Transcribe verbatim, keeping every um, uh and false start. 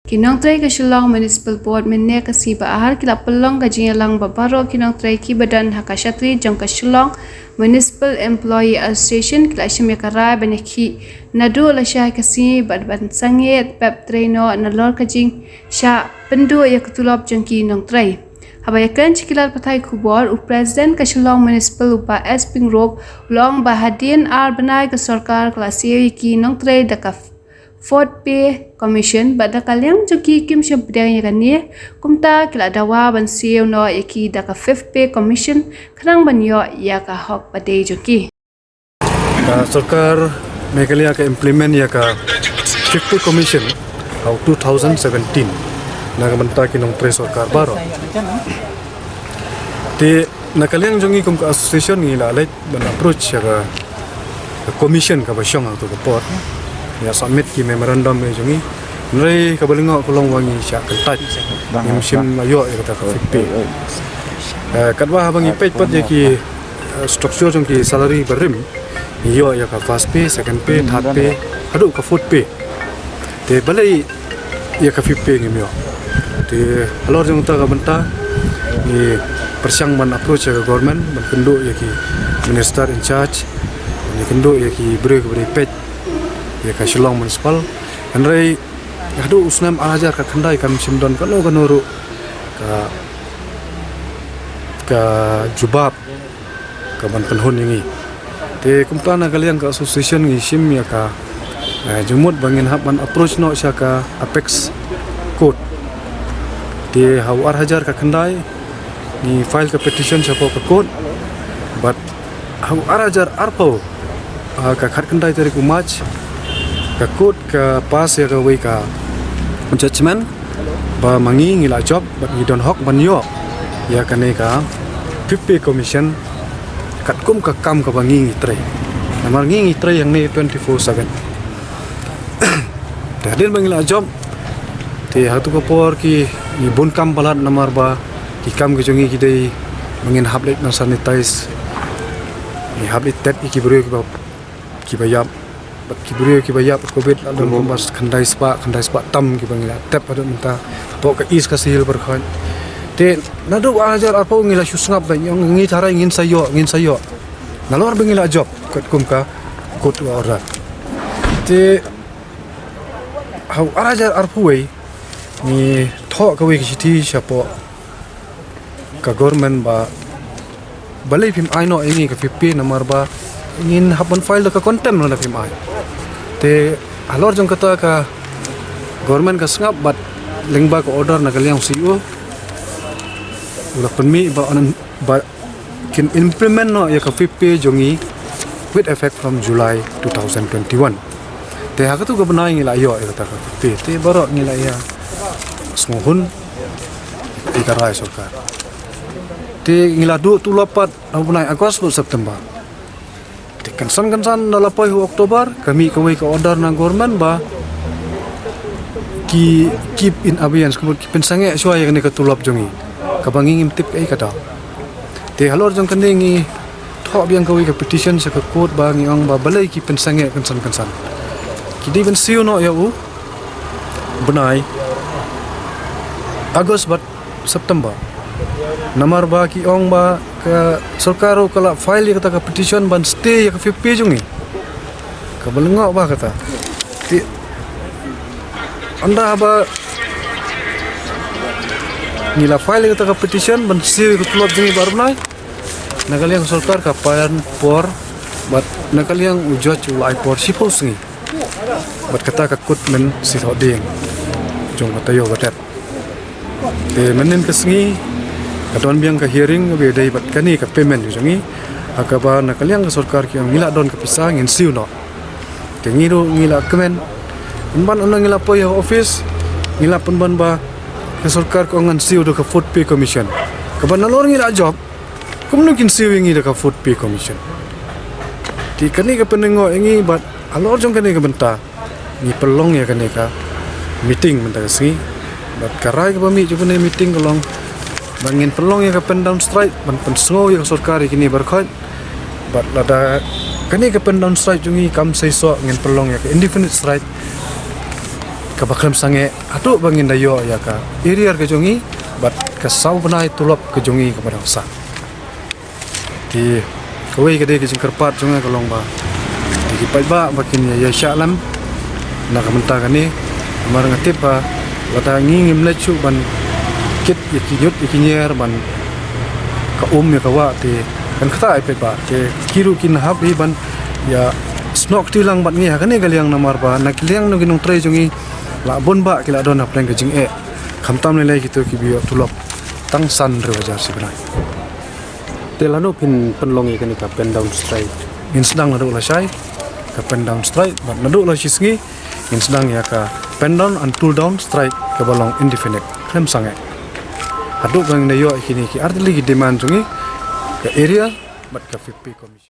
Ki nongtrei ka Shillong Municipal Board mynne ka sngi ba ar ki la pynlong ka jingïalang ba baroh ki nongtrei kiba don ha ka shatri jong ka Shillong Municipal Employee Association ki la shim ïa ka rai ban ïakhih naduh la shai ka sngi bad ban sangeh pep trei noh nalor ka jingshah pynduh ïa ka tulop jong ki nongtrei. Haba ïakren sha ki lad pathai khubor, u President ka Shillong Municipal u Bah S Pyngrope u la ong ba hadien ar bnai ka sorkar ka la siew ïa ki nongtrei da ka Fourth Pay Commission bad da ka liang jong ki kim shym pdiang ïa kane, kumta ki la dawa ban siew noh ïa ki da ka Fifth Pay Commission khnang ban ïoh ïa ka hok ba dei jong ki. Ka sorkar Meghalaya ka implement ïa ka Fifth Pay Commission ha u two thousand seventeen na ka bynta ki nongtrei sorkar baroh. Te na ka liang jong ngi kum ka association ngi la leit ban approach ïa ka, ka commission kaba shong ha kato ka por, ïa submit ki memorandum ïa jong ngi. Hynrei kaba lyngngoh ka long ba ngi shah kyntait, ngim shym la ïoh ïa kata ka Fifth Pay. Eh, katba haba ngi peit pat ïa ki, eh, structure jong ki salary barim, ngi ïoh ïa ka First Pay, Second Pay, Third Pay, haduh ka Fourth Pay. Te balei ïa ka Fifth Pay ngim ïoh? Te halor jong kata ka bynta ngi pyrshang ban approach ïa ka government, ban kynduh ïa ki minister in charge, ban kynduh ïa ki briew kiba dei peit ïa ka Shillong Municipal. Hynrei haduh u snem ar hajar khatkhyndai kam shym don kano kano ruh ka, ka jubab ka ban pynhun ïa ngi. Te kumta na ka liang ka association ngi shim ïa ka, eh, jingmut ba ngin hap ban approach noh sha ka Apex Court. Te ha u ar hajar khatkhyndai ngi file ka petition shapoh ka court, bad ha u ar hajar arphew, ah, ka khatkhyndai tarik u March, ka court ka pass ïa kawei ka judgment ba ma ngi ngi la jop bad ngi don hok ban ïoh ïa kane ka Fifth Pay Commission katkum ka kam kaba ngi ngi trei. Namar ngi ngi trei hangne twenty-four seven. Te hadien ba ngi la jop, te ha kato ka por ki, ngi bun kam palat namar ba ki kam ki jong ngi ki dei ba ngin hap leit ban sanitize, ngi hap leit test ïa ki briew kiba, kiba ïap. Bad ki briew kiba ïap covid la don kumba khyndai spah, khyndai spah tam kiba ngi la test haduh mynta hapoh ka East Khasi Hills Pyrkhat. Te naduh ar hajar arphew ngi la shu sngap da ngi, ngi tharai ngin sa ïoh, ngin sa ïoh, nalor ba ngi la jop katkum ka court order. Te ha u ar hajar arphew wei ngi thoh kawei ka shithi shapoh ka government ba balei phim ai noh ïa ngi ka Fifth Pay, namar ba ngin hap ban file da ka contempt lada phim ai. Te halor jong kata ka government ka sngap bad lyngba ka order na ka liang C E O u la pynmih ba, ba kin implement noh ïa ka Fifth Pay jong ngi with effect from July two thousand twenty-one. Te ha kato ka bnai ngi la ïoh ïa kata ka Fifth Pay, te baroh ngi la ïa sngewhun ïa ka rai sorkar. Te ngi la duh tulop pat ha u bnai August bad September. Te kynsan kynsan da la poi ha u October ka mih kawei ka order na government ba ki keep in abeyance, ka mut ki pynsangeh shuwa ïa kane ka tulop jong ngi kaba ngi ngim tip kaei ka daw. Te halor jong kane ngi thoh biang kawei ka petition sha ka court ba ngi ong ba balei ki pynsangeh kynsan kynsan. Ki dei ban siew noh ïa u bnai August bad September. Namar ba ki ong ba ka sorkar ruh ka la file ïa kata ka petition ban stay ïa ka Fifth Pay jong ngi. Kaba lyngngoh ba kata. Te ynda haba ngi la file ïa kata ka petition ban siew ïa ka tulop jong ngi baroh nai, na ka liang sorkar ka pan por bad na ka liang u judge u la ai por shiphew sngi. Bad kata ka kut mynshitom dien jong ka taïew ba dep. Te mynhynnin ka sngi ka don biang ka hearing kaba ïadei bad kane ka payment jong ngi, ha kaba na ka liang ka sorkar ki ong ngi la don ka pisa, ngin siew noh. Te ngi ruh ngi la kmen, pynban ynda ngi la poi ha office ngi la pynban ba ka sorkar ka ong ngan siew da ka Fourth Pay Commission, kaba nalor ngi la jop. Kumno kin siew ïa ngi da ka Fourth Pay Commission? Te kane ka pynlyngngoh ïa ngi bad halor jong kane ka bynta ngi pynlong ïa kane ka meeting mynta ka sngi. Bad ka rai kaba mih jong kane meeting ka long ba ngin pynlong ïa ka pen down strike ban pynsngew ïa ka sorkar ïa kine baroh khoit. Bad lada kane ka pen down strike jong ngi kam seisoh ngin pynlong ïa ka indefinite strike. Ba khlem sangeh haduh ba ngin da ïoh ïa ka arrear ka jong ngi bad ka saw bnai tulop ka jong ngi kaba dang sah. Te kawei ka dei ka jingkyrpad jong nga ka long ba te ki paidbah ba kin ïa ïa shah lem na ka mynta kane. Namar nga tip ba lada ngi ngim leit shuh ban kit ïa ki ñiut ïa ki ñier ban ka um ïa ka wah te kan kata ai paidbah te ki ruh kin hap hi ban ïa snoh kti lang bad ngi ha kane ka liang namar ba na ki liang na ki nongtrei jong ngi la bun ba ki la don hapdeng ka jingeh. Khamtam lei lei kito ki ba ïoh tulop tang san hynriew hajar shi bnai. Te lano phin pynlong ïa kane ka pen down strike? Ngin sdang naduh lashai ka pen down strike bad naduh lashisngi ngin sdang ïa ka pen down and tool down strike kaba long indefinite khlem sangeh. Haduh ba ngin da ïoh ïa kine ki artylli ki demand jong ngi, ka arrear bad ka fifty commission.